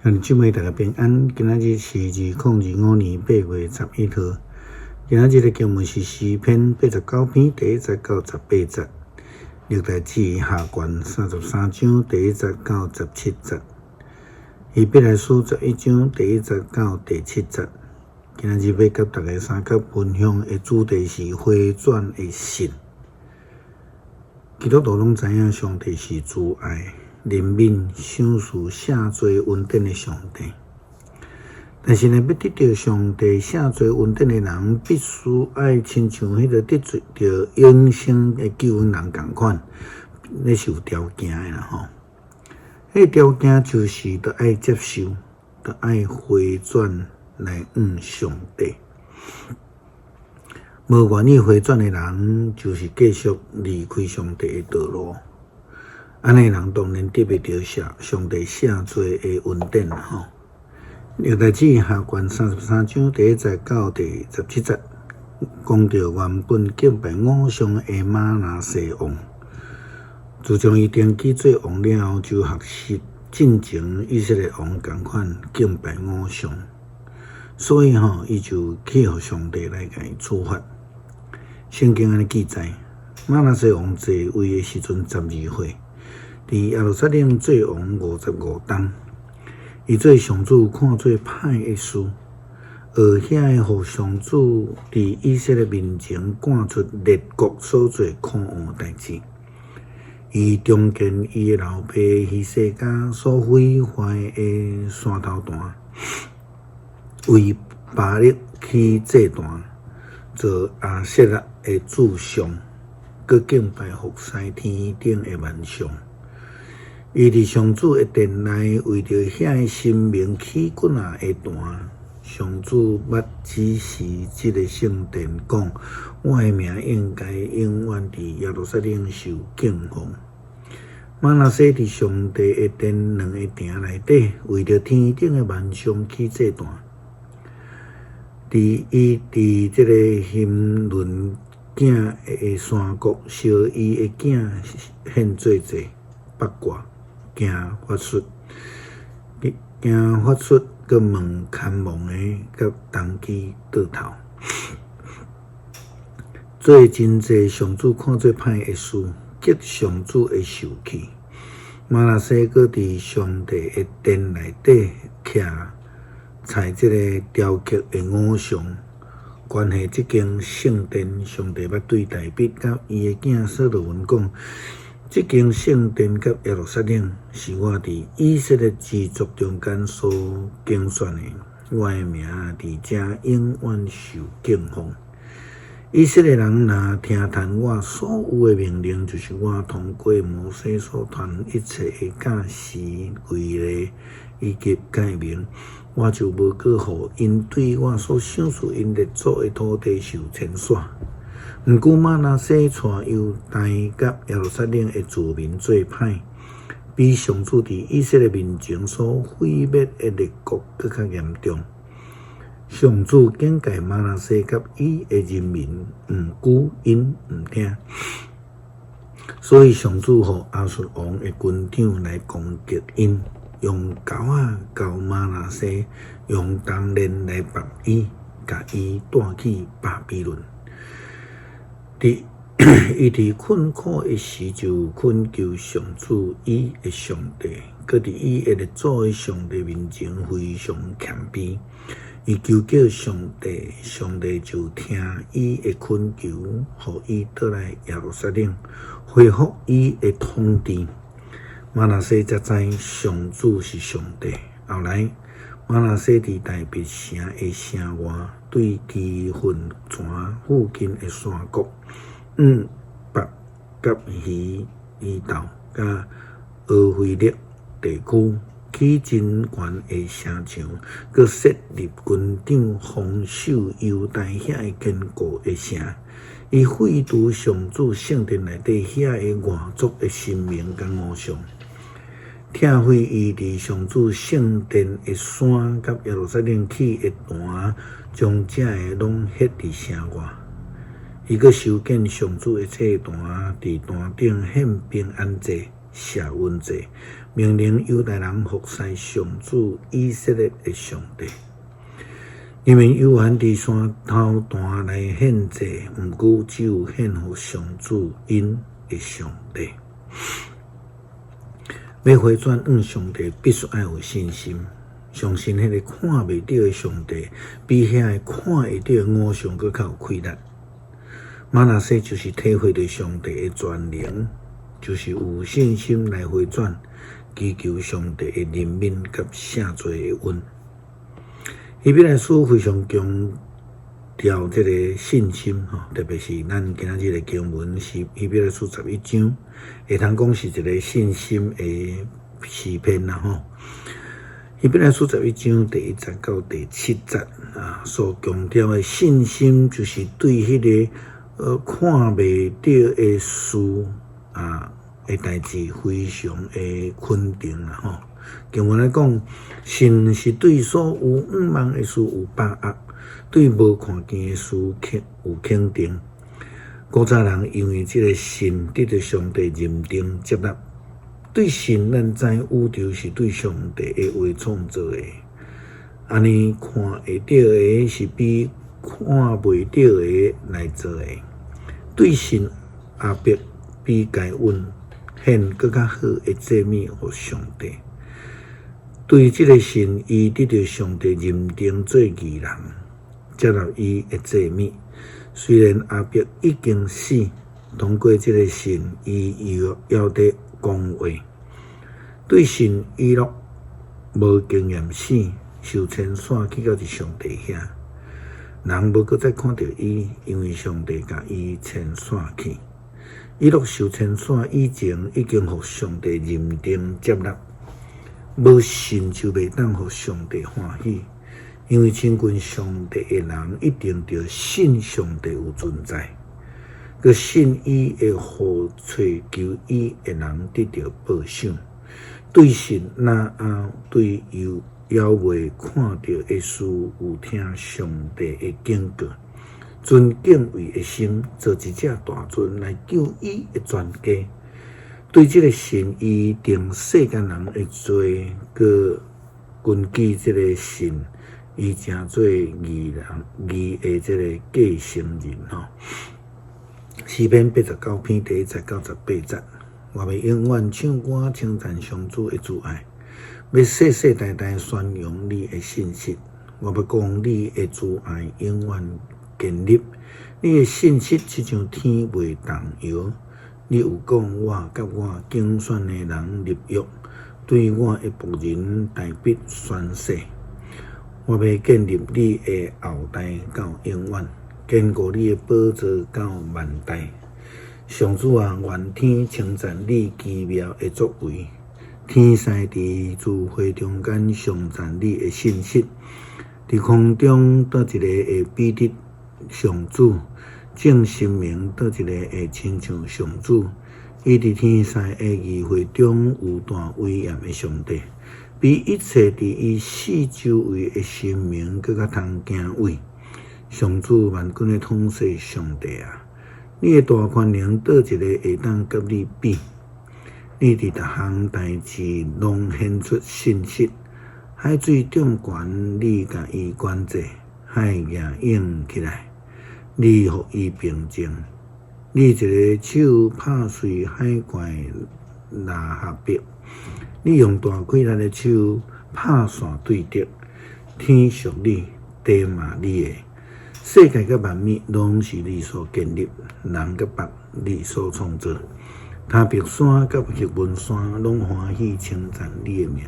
兄弟姊妹大家平安，今仔日是2025年8月11號。今仔日的經文是詩篇89篇第一節到18節，歷代志下卷33章第一節到17節，希伯來書11章第一節到第七節。今仔日欲佮大家相佮分享的主題是回轉的信。基督徒攏知影上帝是慈愛、憐憫、賞賜聖濟恩典的上帝。但是呢，欲得著上帝聖濟恩典的人，必須愛親像彼个得著永生的救恩人仝款，那是有條件的啦吼。彼个條件就是著愛接受，著愛回轉來向上帝。無願意回轉的人，就是繼續離開上帝的道路。按呢人當然得袂著上帝聖濟的恩典啦吼。歷代志下卷33章第一節到第17節，講著原本敬拜偶像的瑪拿西王，自從伊登基做王了後，就學習進前以色列王仝款敬拜偶像。所以吼，伊就去予上帝來共伊處罰。聖經按呢記載，瑪拿西王在位的時陣12歲，佇耶路撒冷做王55冬。伊做上主看做歹的事，學遐个予上主佇以色列面前趕出列國所做可惡代誌。伊重建伊的老爸希西家所毀壞的山頭壇。為巴力起祭壇，做亞舍拉的柱像，閣敬拜服侍天頂的萬象。伊佇上主的殿內，為著遐个神明起幾若个壇。上主捌指示這个聖殿講：我的名應該永遠佇耶路撒冷受敬奉。瑪拿西佇上帝的殿兩个埕內底，為著天頂的萬象起祭壇。佇伊佇這个欣崙囝的山谷，燒伊的囝獻做祭，八卦行法術，行法術，閣問牽夢的，佮童乩倒頭，做真濟上主看做歹的事，激上主的受氣。瑪拿西閣佇上帝的殿內底徛採這个雕刻的偶像，關係這間聖殿，上帝捌對大衛佮伊的囝所羅門講：這間聖殿佮耶路撒冷是我佇以色列支族中間所揀選的，我的名佇遮永遠受敬奉。以色列人若聽從我所有的命令，就是我通過摩西所傳一切的教示、規例以及誡命，我就無閣予𪜶對我所賞賜𪜶列祖的土地受遷徙。毋過瑪拿西帶猶大佮耶路撒冷的子民做歹，比上主佇以色列面前所毀滅的列國閣較嚴重。上主警戒瑪拿西佮伊的人民，毋過𪜶毋聽，所以上主予亞述王的軍長來攻擊𪜶。用鈎仔鉤瑪拿西，用銅鏈來縛伊，共伊帶去巴比倫。佇伊佇困苦的時，就懇求上主伊的上帝，閣佇伊的列祖的上帝面前非常謙卑。伊求叫上帝，上帝就聽伊的懇求，予伊倒來耶路撒冷，恢復伊的統治。瑪拿西才知上主是上帝。後來，瑪拿西佇大衛城的城外，對基訓泉附近的山谷，向北佮魚魚道佮俄斐勒地區，起真懸的城牆，閣設立軍長防守猶大遐个堅固的城。伊廢除上主聖殿內底遐个外族的神明佮偶像。拆毀伊佇上主聖殿的山佮耶路撒冷起的壇，將這个攏歇佇城外。伊閣修建上主的祭壇，佇壇頂獻平安祭，謝恩祭，命令猶大人服侍上主以色列的上帝。人民有權佇山頭壇來獻祭，毋過只有獻予上主𪜶的上帝。欲回轉向上帝，必須愛有信心，相信彼个看袂著的上帝，比遐个看會著的偶像閣較有氣力。瑪拿西就是體會著上帝的全能，就是有信心來回轉，祈求上帝的憐憫佮赦罪的恩。希伯來書非常強調這个信心，吼，特別是咱今仔日的經文是希伯來書11章，會通講是一个信心的詩篇啦，吼。希伯來書十一章第一節到第七節啊，所強調的信心，就是對彼个看袂著的事啊的代誌非常的肯定啦，吼。經文來講，信是對所有向望的事有把握，對無看見的事有肯定。古早人因為這个信得著上帝認定接納，對信咱知宇宙是對上帝的話創造的，按呢看會著的是比看袂著的來做的。對信亞伯比該隱獻閣較好的祭物予上帝。對這个信，伊得著上帝認定做義人，接納伊的祭物。雖然亞伯已經死，通過這个信，伊猶猶佇講話。對信以諾無經驗死，受遷徙去到佇上帝遐，人無閣再看著伊，因為上帝共伊遷徙去。以諾受遷徙以前，已經予上帝認定接納。無信就袂當予上帝歡喜，因為親近上帝的人一定著信上帝有存在，閣信伊會予揣求伊的人得著報賞。對信挪亞對猶猶未看著的事有聽上帝的警告，存敬畏的心造一隻大船來救伊的全家。對這个信，伊定世間人的罪，閣根據這个信，伊成做義人義的這个繼承人吼。詩篇89篇第一節到18節，我欲永遠唱歌稱讚上主的慈愛，欲世世代代宣揚你的信實。我欲講你的慈愛永遠堅立，你的信實親像天袂動搖。你有講我佮我揀選的人立約，對我的僕人大衛宣誓。我欲建立你的後代到永遠，堅固你的寶座到萬代。上主啊，願天稱讚你奇妙的作為，天使佇聚會中間頌讚你的信實。佇空中佗一個會比得上主？眾神明佗一個會親像上主？伊佇天使的議會中有大威嚴的上帝，比一切佇伊四周圍的神明閣較通敬畏。上主萬軍的統帥上帝啊，你的大權能佗一個會當佮你比？你佇逐項代誌攏顯出信實，海水漲懸，你共伊管制；海颺湧起來，你予伊平靜。你一个手拍碎海怪喇合伯，你用大氣力的手拍散對敵。天屬你，地嘛你的，世界佮萬物攏是你所建立，南佮北你所創造。他伯山佮黑門山攏歡喜稱讚你的名。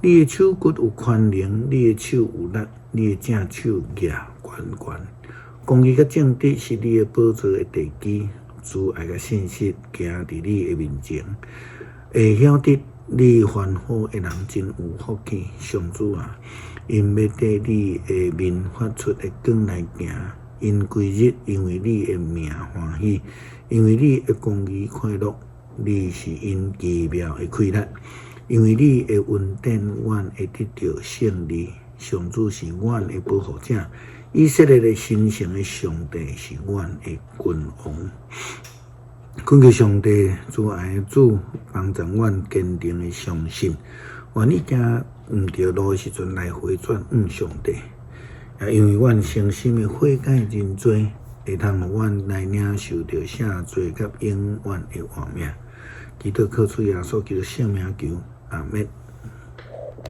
你的手骨有權能，你的手有力，你的正手舉懸懸。公義佮正直是你的寶座的地基，慈愛佮信實行佇你的面前。會曉得你吩咐的人真有福氣，上主啊，𪜶欲綴你的面發出的光來行，𪜶規日因為你的名歡喜，因為你的公義快樂，你是𪜶奇妙的氣力，因為你的恩典，阮會得著勝利。上主是阮的保護者，以色列的神聖的上帝是阮的君王。懇求上帝慈愛的主幫助阮堅定的相信，願意行毋著路的時陣來回轉向上帝。也因為阮誠心的悔改認罪，會通予阮來領受著聖罪佮永遠的活命。祈禱靠主耶穌基督聖名求，阿們。